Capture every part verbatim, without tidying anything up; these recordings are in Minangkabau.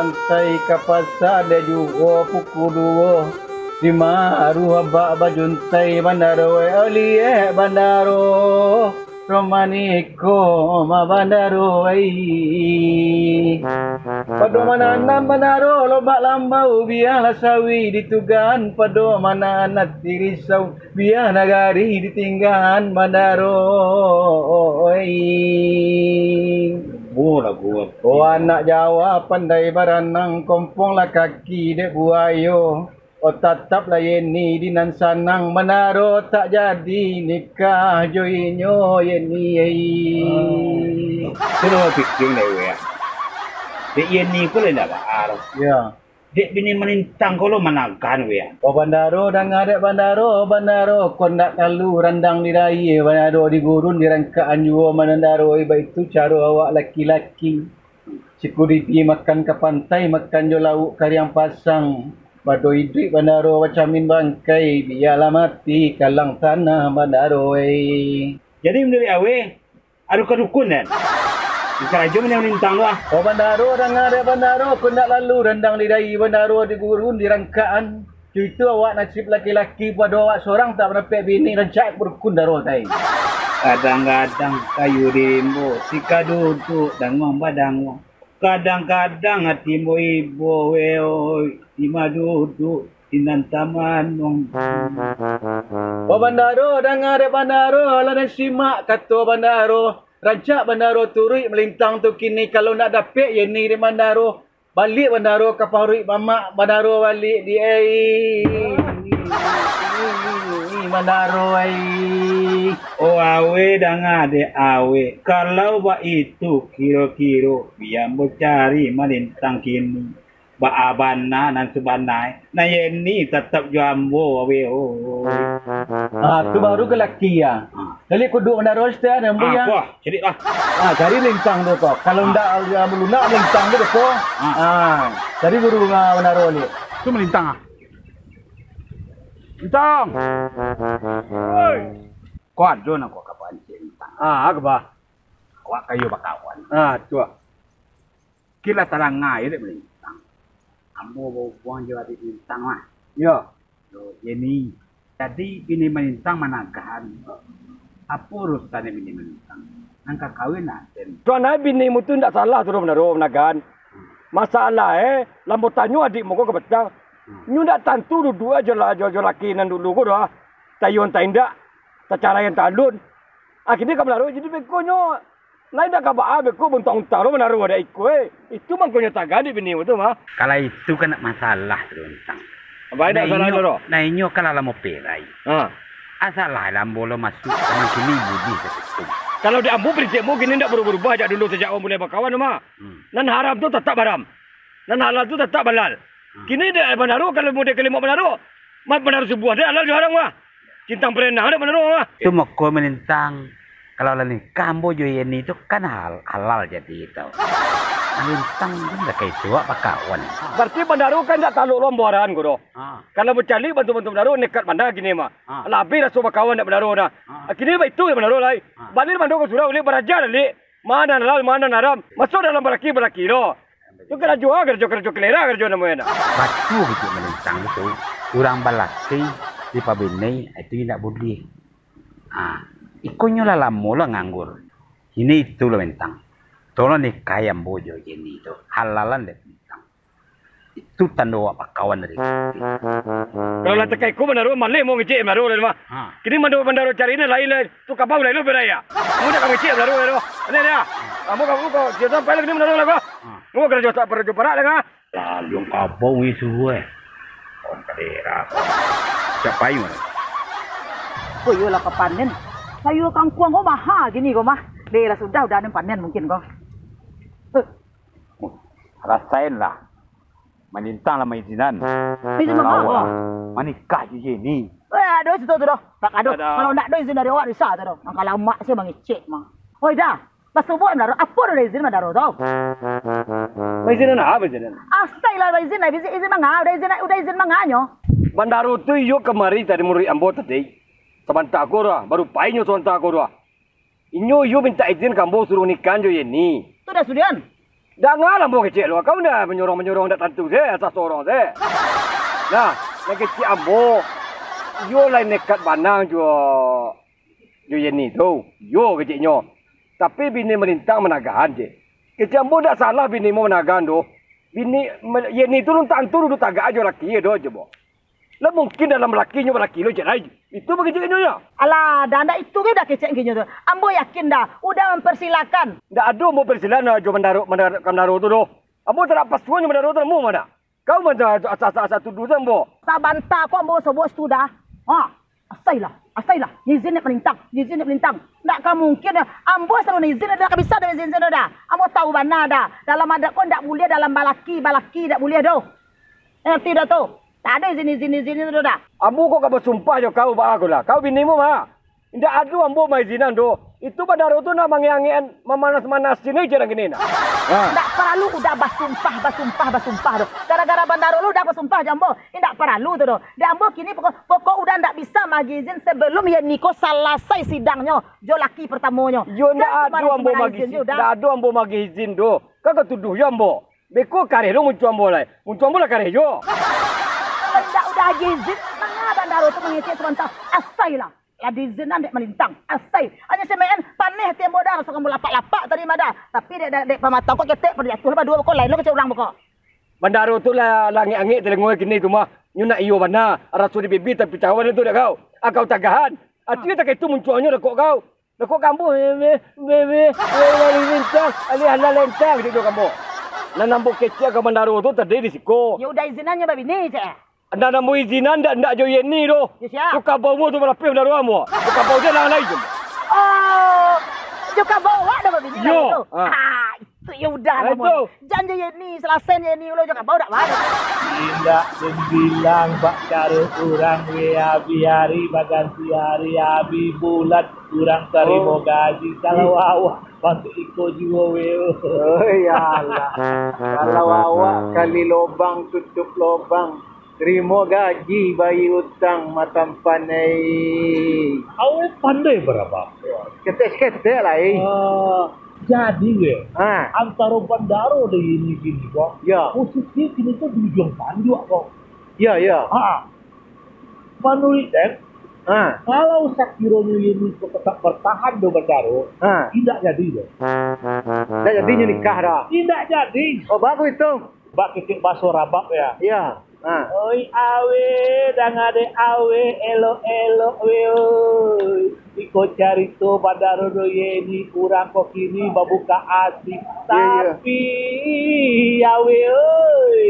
Sai ka pasa dek juo pukua duo, di maruah bak bajuntai Bandaro, eh, olieh Bandaro, romaniko ma Bandaro, ai. Pado mananam Bandaro, lobak lambau, bialah sawi ditugan, pado mananam ati risau, bia nagari ditinggaan Bandaro, oi. Oh, lagu apa? Oh, anak Jawa pandai baranang, komponglah kaki dek buayo. Oh, tataplah Yeni di nan sanang, Bandaro tak jadi nikah jo inyo, Yeni, ai. Tu lah pikir dek weh. Dek Yeni ko lah indak baa. Ya. Dek bini malintang ko lo managahan weh. Oh, Bandaro, danga dek Bandaro, Bandaro, kok ndak lalu randang di daia, Bandaro, di gurun, di rangkaan juo, Bandaro, eh, baitu caro awak laki-laki. Siku didi makan ka pantai, makan jo lauak kariang pasang. Pado iduik Bandaro bacamin bangkai, bialah mati kalang tanah, Bandaro, eh. Jadi, manuruik aweh, ado ka dukun, kan? Di karajo mah malintang tu, ah. Oh, Bandaro, danga dek Bandaro, kok ndak lalu randang di daia, Bandaro, di gurun, di rangkaan. Cuitu awak nasib laki-laki, pado awak sorang tak mandapek bini, rancak ka dukun Daro tai. Kadang-kadang kayu di rimbo, sika duduak danguang badanguang. Kadang-kadang ati ibo-ibo, weh, oi, di ma duduak, di nan tamanuang. Oh, Bandaro, danga dek Bandaro, lah den simak kato Bandaro. Rancak Bandaro turuik malintang tu kini, kalau ndak dapek Yeni dek Bandaro. Baliak Bandaro ka paruik mamak, Bandaro baliak di ai. Bandaro ai. Oh, aweh danga dek aweh. Kalau baitu kiro-kiro, bia ambo cari malintang kini. Baa bana nan sabana, nan Yeni tatap jo ambo, aweh, oi. Ah, tu baru galaki, ya. Ah. Jadi kudu Bandaro, Ustaz, ambo, ya. Apo? Cari lah. Ah, cari malintang tu ko. Kalau ndak, ah, lunak malintang tu ko. Ah. Ah, cari guru, ah, Bandaro ni. Tu malintang, ah. Lintang. Oi. Ko ado nan ko ka pancik lintang. Ah, apo? Awak kayo bakawan. Ah, tu ah. Kila talanga dek malintang. Ambo bahubuang jo adik malintang mah. Yo. Yo, Yeni. Jadi, bini malintang managahan. Apo urusan bini malintang? Nan ka kawin lah, den. Tuan ai, binimu tu ndak salah tu doh, Bandaro, managahan. Masalah, eh, lah ambo tanyo adikmu ko ka patang. Nyo ndak tantu duduak jo la-, jo, jo laki nan dulu ko doh. Tayuang taindak, tacarai talun. Akhirnyo ka Bandaro jadi beko nyo. Lai ndak ka baa beko buntang-buntang lo Bandaro dek iko, eh. Itu mangkonyo tagah dek bini tu mah. Kalau itu kan ndak masalah tu, Lintang. Apo ndak masalah tu? Nah, inyo kan lah lamo perai. Ha. Asalah lah ambo lo masuak, mangkini budi ka situ. Kalau di ambo prinsipmu kini ndak barubah-rubah jak dulu sajak awak mulai bakawan tu mah. Hmm. Nan haram tu tatap haram. Nan halal tu tatap halal. Hmm. Kini dek Bandaro, kalau model kalimo Bandaro, ma-, Bandaro subuah dek halal jo haram mah. Cintang perenang dek Bandaro mah. Tu mako malintang, kalau lah nikah ambo jo Yeni tu kan hal-, halal jadi tu. Malintang kan ndak ka itu awak bakawan. Berarti Bandaro kan ndak talok lo ambo arahan ko doh. Ha. Kalau bacaliak bantu-bantu Bandaro, nekat bana kini mah. Ha. Lah abih raso bakawan dek Bandaro nah. Ha. Kini baitu dek Bandaro lai. Ha. Baliak Bandaro ka surau, liak baraja liak. Ma nan halal, ma nan haram. Masuak dalam balaki-balaki lo. Tu karajo, karajo, karajo kalera, karajo namonyo. Batua baitu malintang tu. Urang balaki dipabini, itu indak buliah. Ah, ikonyo lah lamo lah nganggur. Ini itu lah malintang. Tolong nikahi ambo jo Yeni tu. Halalan dek malintang. Itu tando awak bakawan tadi. Kalau lah takai ko Bandaro, maleh mau ngecek Bandaro tadi mah. Ha. Kini Bandaro, Bandaro cari nan lain-lain. Tu kabau lain lo berai ya. Mau nak ngecek Bandaro tadi. Ini dia. Kamu, kamu kau dia sampai lagi ni Bandaro lah kau. Ha. Mau karajo tak karajo parak lah kau. Lalu kabau ni suruh eh. Kau kadera. Siapa yang mana? Oh, iyolah ka panen. Sayur kangkuang kau maha gini kau mah. Deh lah sudah, udah ada panen mungkin kau. Huh. Rasainlah. Malintang lah maizinan. Izin mangapa? Awak manikah jo Yeni. Eh, ado situ tu doh. Tak ado. Ado. Kalau ndak ado izin dari awak, bisa tu doh. Angka lamak sih mangecek mah. Oi, dah. Basubuah Bandaro, apo dah izin Bandaro tu? Maizinan apo izin? Astagfirullah, izin, izin, izin manga, udah izin, udah izin manganyo. Bandaro tu iyo kamari tadi manuruik ambo tadi. Sabanta ko doh, baru pai nyo sabanta ko doh. Inyo iyo mintak izin ka ambo suruah nikahan jo Yeni. Tu dah sudian. Dangalah ambo kecek lo, kau ndak manyorong-manyorong ndak tantu se, asal sorong se. Nah, nan kecek ambo, iyo lai nekat bana jo, jo Yeni tu, iyo keceknyo. Tapi bini malintang managahan je. Kecek ambo ndak salah bini mo managahan doh. Bini, Yeni tu alun tantu duduak tagak jo laki e doh, cobo. Lah mungkin dalam laki nyo balaki lo cek lai. Itu bagi cek inyo nyo. Alah, dah ndak itu ge dah kecek inyo tu. Ambo yakin dah, udah mempersilakan. Ndak ado ambo persilakan jo Bandaro, Bandaro, Bandaro tu doh. Ambo tak nak pasuan jo Bandaro tu namo mana. Kau macam asa-asa tuduh tu ambo. Sabanta ko ambo sobok situ dah. Ha, asailah, asailah. Izin dek malintang, izin dek malintang. Ndak ka mungkin dah. Ambo selalu izin dah, ndak ka bisa dah izin-izin dah. Ambo tahu bana dah. Dalam adat ko ndak buliah dalam balaki, balaki ndak buliah doh. Ngerti dah tu? Tak ado izin-izin-izin itu dah. Ambo kok ka basumpah jo kau, baa ko lah. Kau bini mu, ha? Indak ado ambo maizinan doh. Itu Bandaro tu nak mangek-angek, mamanas-manasin aja urang kini nah. Ha. Ndak paralu udah basumpah, basumpah, basumpah doh. Gara-gara Bandaro lo udah basumpah jo ambo. Indak paralu tu doh. Dek ambo kini pokok, pokok udah ndak bisa maagiah izin sebelum Yeni ko salasai sidangnyo jo laki pertamonyo. Yo, ndak ado ambo maagiah izin, ndak ado ambo maagiah izin doh. Kan kau tuduh yo ambo. Beko kareh lo muncuang ambo lai. Muncuang ambo lah kareh juo. Kalau indak udah agiah izin, manga Bandaro tu mangecek sabanta. Asailah. Lah diizinan dek malintang. Asai. Hanyo samain paneh ati ambo dah, raso ambo lapak-lapak tadi mah dah. Tapi dek, dek, dek pamatang ko ketek, pado jatuah lah baduo ko, lain lo kecek urang beko. Bandaro tu lah, lah angek-angek talingo kini tu mah. Nyo nak iyo bana, raso di bibia tapi cawan tu dek kau. Ah, kau tagahan. Ati tak itu muncuangnyo dek kau. Dakok kambuh, bebe, bebe, bebe, lintang, alih alah lintang, gitu kambuh. Nan ambo kecek ka Bandaro tu tadi di siko. Ya udah izinannyo babini, cek. Nan ambo izinan ndak, ndak jo Yeni tu. Ya, sia? Tu kabau mu tu balapeh Bandaro ambo. Tu kabau je lah lai tu. Oh, jo kabau awak dah babini. Yo. Lah tu. Ah, itu ya udah lah. Jan jo Yeni, salasai Yeni ulo jo kabau dak baru. Indak den bilang bak caro urang we, abih ari baganti ari, abih bulan urang tarimo gaji. Kalau awak bantuak iko juo we. Oh, iyolah. Kalau awak kali lobang tutup lobang, tarimo gaji bayia utang, matampan ai. Awak pandai barabak. Ketek-ketek lai. Ah, jadi we. Ha. Antaro Bandaro dek Yeni kini ko. Ya. Posisi kini tu di ujuang tanjuak ko. Ya, ya. Ha. Manuruik den, ha, kalau sakironyo Yeni ko tatap bartahan jo Bandaro, ha, indak jadi doh. Indak jadi nyo nikah dah. Indak jadi. Oh, bagus itu. Bak kecek baso rabak ya. Iya. Ha. Oi awe, danga dek awe, elok-elok we oi. Iko carito Bandaro jo Yeni, urang ko kini babuka asik. Iya, iya. Tapi awe oi,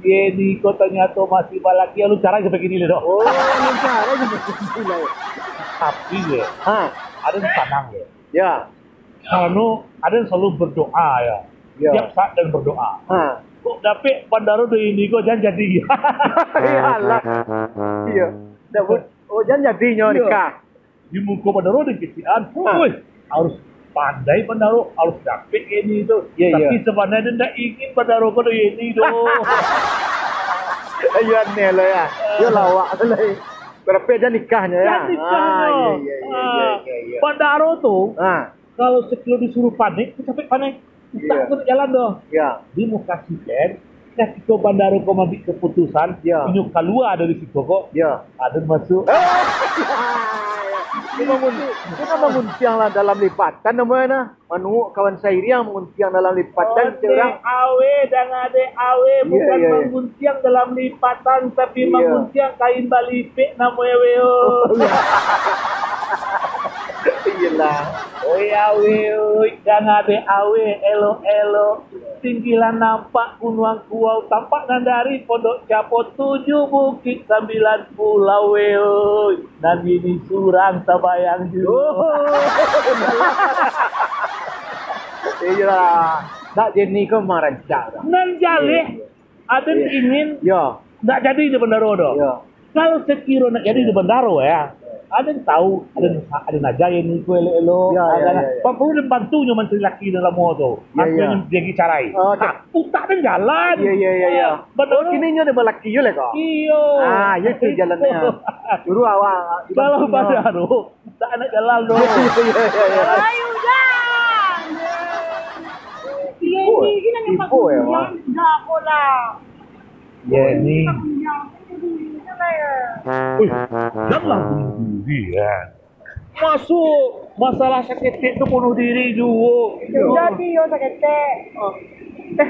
Yeni ko tanyato masih balaki, alun carai sampai kini lai doh. Oh, alun carai sampai kini lai. Tapi ye, ha, aden sanang ye. Ya. Karano aden salalu berdoa ya. Ya. Tiap saat aden berdoa. Ha. Kok dapek Bandaro jo Yeni ko jan jadi. Iyolah. Iya. Dak bu-, oh, jan jadi nyo nikah. Di muko Bandaro den kecekan. Ha. Woi, harus pandai Bandaro, harus dapek Yeni tu. Ya, tapi ya, sabananyo den ndak ingin Bandaro ko jo Yeni tu. Ayo aneh lo ya. Yo lawak tu lai. Berapa jan nikahnyo ya? Jan nikahnyo. Ah, iya, iya, iya, iya, iya, iya. Bandaro tu, ha, kalau sekilo disuruh panik, capek panik. Utak ko tak jalan doh. Ya. Di muko si den, katiko Bandaro ko mambuek keputusan, ya, inyo kalua dari siko ko, ya, aden masuak. Dia mangun-, dia manguntiang lah dalam lipatan namonyo nah. Manuak kawan sairiang manguntiang dalam lipatan, cek urang. Awe, danga dek awe, iya, bukan, iya, iya, manguntiang dalam lipatan, tapi, iya, manguntiang kain balipek namonyo we o. Oh, iya. Iyolah. Oi awe, oi, danga dek awe, elok-elok. Tinggilah nampak Gunuang Kuau, tampak nan dari Pondok Capo, tujuh bukik sambilan pulau we oi. Nan Yeni surang tabayang juo. Oh. Iyolah. Nak Yeni ko memang rancak dah. Nan jaleh, iya, iya, aden, iya, ingin, iya, nak jadi di Bandaro doh. Iya. Kalau sekiro nak jadi di Bandaro ya, aden tahu, aden, aden aja Yeni ko elok-elok. Iya, iya, aden, iya, iya, pan paralu den bantu nyo mancari laki nan lamo tu. Iya, iya. Antu nyo diagi carai. Oh, nah, utak den jalan. Iya, iya, iya, iya. Bandaro. Oh, kini nyo ado balaki yo lah ko? Iyo. Ah, yo itu jalannyo. Suruh awak dibantu nyo. Kalau Bandaro, tak nak jalan tu. Iya, iya, iya, iya. Ayo, Jang. Iya, Ibo ya, Mak? Dah, apo lah. Ya, ni. Wih, janganlah bunuh diri, kan. Masuk masalah saketek tu bunuh diri juo. Jadi, yo, saketek. Eh,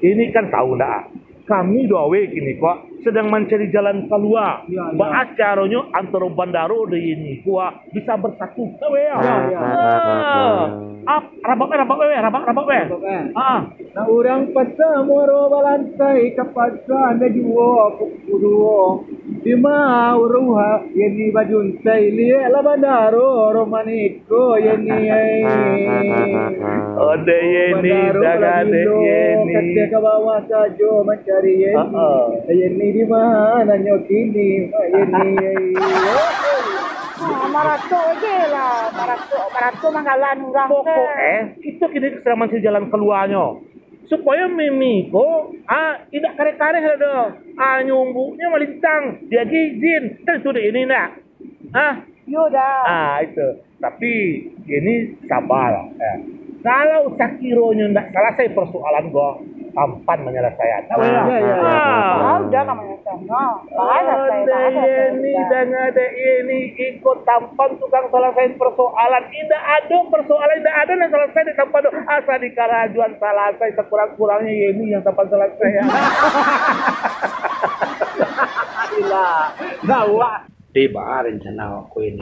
ini kan tahu ndak? Kami duo awak kini ko sedang mancari jalan kalua. Ya, ya. Baa caronyo antaro Bandaro dek ini ko bisa bersatu. Tahu ya? Ya, ya. Ah. Ap-, rabak weh, rabak weh, rabak, rabak weh. Rabak weh. Ah. Nak urang pasa muaro balantai, ka pasa anda juo pukua duo. Dima uruha, Yeni bajuntai, liek lah Bandaro, romaniko Yeni ai. Ode Yeni, Bandaro daga kalau dek gilo, Yeni. Kaki ka bawah sajo mancari Yeni. Ah, ah. Yeni di mananyo kini, Yeni ai. Ah, maratok je lah, maratok, maratok manggalan urang tu. Pokok eh, kito kini ka sadang mancari jalan kaluanyo. Supayo Mimi ko, ah, indak kareh-kareh lah doh. Ah, nyumbuknyo malintang. Diagiah izin. Kan itu dek ini ndak? Ah. Yo dah. Ah, itu. Tapi, ini sabar lah. Ya. Kalau sakironyo ndak salasai persoalan ko, tampan manyalasaian. Tahu ya? Ya, ya, ya. Ah. Ah, udah namanya. Nah, bahas lah, Ode bahas lah, Yeni, bahas. Danga dek Yeni, iko tampan tukang salasai persoalan. Indak ado persoalan, indak ado nan salasai dek tampan tu. Asa dikarajoan salasai, sakurang-kurangnyo Yeni nan tampan salasai. Gila. Gawat. Di baa rencana awak ko ini?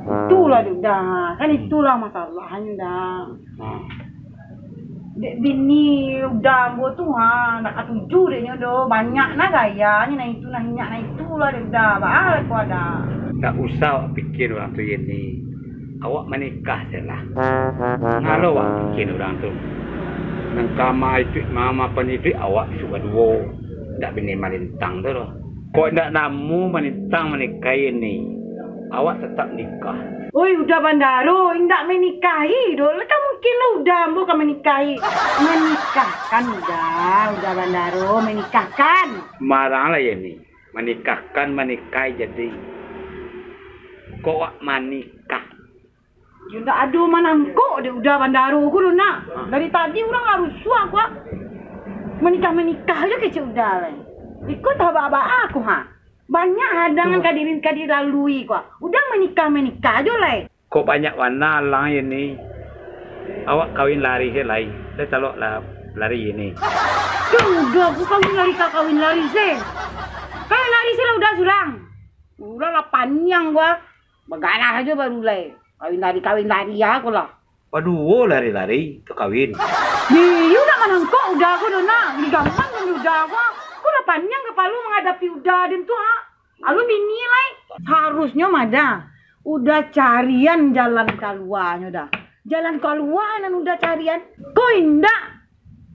Itulah, Dek Uda. Kan itulah masalahnyo, Da. Hmm. Dek bini Uda ambo tu, ha, ndak katuju dek nyo doh. Banyak nah gayanyo, nah itu, nah inyak, nah itulah, Dek Uda. Baa lah ko, Da. Ndak usah awak pikia urang tu, Yeni. Awak manikah se lah. Ngalo awak pikia urang tu. Nan kama iduik, mama pan iduik, awak suruah duo. Ndak bini malintang tu doh. Kok indak namuah manitang manikahi Yeni, awak tatap nikah. Oi, Uda Bandaro, indak manikahi doh. Lah, ka mungkin lah Uda ambo ka manikahi. Manikahkan Uda, Uda Bandaro, manikahkan. Marang lah Yeni, manikahkan, manikahi jadi. Kok awak manikah? Yo, ndak ado manangkok dek Uda Bandaro ko doh, nak. Dari tadi urang lah rusuah ko, ah. Manikah-manikah jo kecek Uda lai. Iko tabaa-baa ko, ha. Banyak hadangan ka di-, ka dilalui ko, ah. Uda manikah-manikah jo lai. Kok banyak bana alang Yeni. Awak kawin lari se lai. Lai talok lah lari Yeni. Yo, Uda ko kawin lari ka kawin lari se. Kawin lari se lah Uda surang. Urang lah paniang ko, ah. Bagalah ajo baru lai. Kawin lari, kawin lari, ah, ko lah. Baduo lari-lari ka kawin. Iyo, ndak manangkok Uda ko doh, nak. Digamang jo Uda ko. Ko lah paniang kapalo manghadapi Uda den tu, ha. Alun bini lai. Harusnyo mah, Da, Uda carian jalan kaluanyo, Da. Jalan kalua nan Uda carian. Ko indak.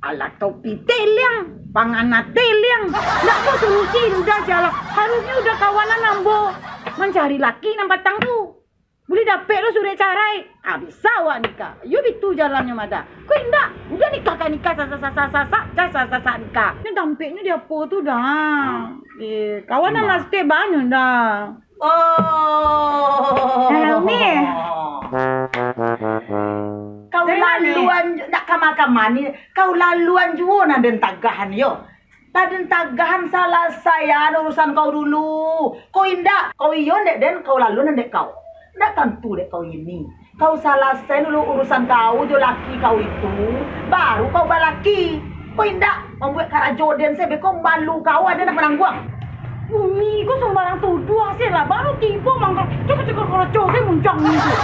Alah, topi teliang, pangana teliang. Ndak ado solusi Uda jalan. Harusnyo Uda kawanan ambo mancari laki nan patang tu. Buliah dapek lo surek carai. Ah, bisa awak nikah. Yo bitu jalannyo mah, Da. Ko indak, Uda nikah ka nikah, sasak-sasak, sasak, sasak-sasak nikah. Nyo dampeknyo di apo tu, Da? Eh, kawanan lah stek banyo, Da. Oh. Eh, Umi. Kau laluan ju-, nak kama-kama ni, kau laluan juo nan den tagahan yo. Lah den tagahan salasaian urusan kau dulu. Kau indak, kau iyo ndek den, kau laluan ndek kau. Ndak tantu dek kau ini. Kau salasaian dulu urusan kau jo laki kau itu, baru kau balaki. Kau indak mambuek karajo den se, beko malu kau ado nak manangguang. Umi ko sumbarang tuduah se lah, baru tibo mangko cekor-cekor koroco se muncuang ni tu.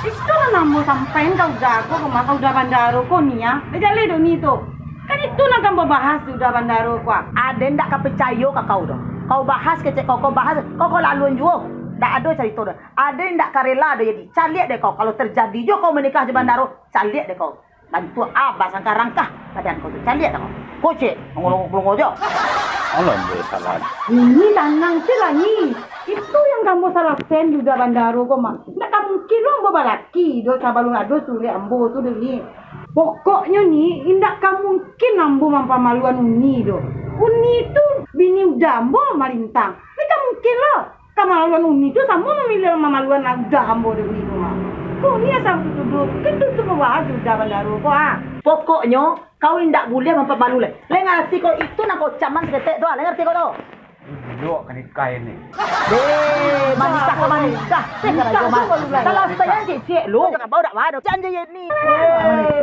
Itu lah namo sampaian kau jago rumah kau Uda Bandaro ko ni, ah. Dah jaleh dek ni tu. Kan itu nan kan babahas Uda Bandaro ko, ah. Aden ndak ka picayo ka kau doh. Kau bahas kecek kau, kau bahas, kau, kau laluan juo. Ndak ado carito doh. Aden ndak ka rela doh jadi. Caliak deh kau, kalau terjadi jo kau menikah jo Bandaro, caliak deh kau. Bantuak abah sangka rangkah badan kau tu. Caliak dah kau. Kocek, nongol-nongol jo. Alah, ambo salah. Ini tanang se lah ni. Itu yang kamu salah sen Uda Bandaro ko, Mak. Ndak ka mungkin lo ambo balaki do sabalun ado surek ambo tu deh ni. Pokoknyo ni, indak ka mungkin ambo mampamaluan Uni do. Uni tu bini Uda ambo malintang. Ndak ka mungkin lo. Kamaluan Uni tu samo mamiliah mamaluan Uda ambo dek Uni tu, Mak. Kok ni asa tuduah? Kan tu tu bawa sudah bandaro ko ah. Pokoknyo, kau indak buliah mampabalu lai. Lai ngarati kau itu nan kau caman saketek tu ah, lai ngarati kau tu? Dulu ka nikah ini. Deh, manikah ka manikah. Nikah tu baru lai. Kalau sayang cek-cek lu. Jangan bau dak mano. Janji ini. Eh,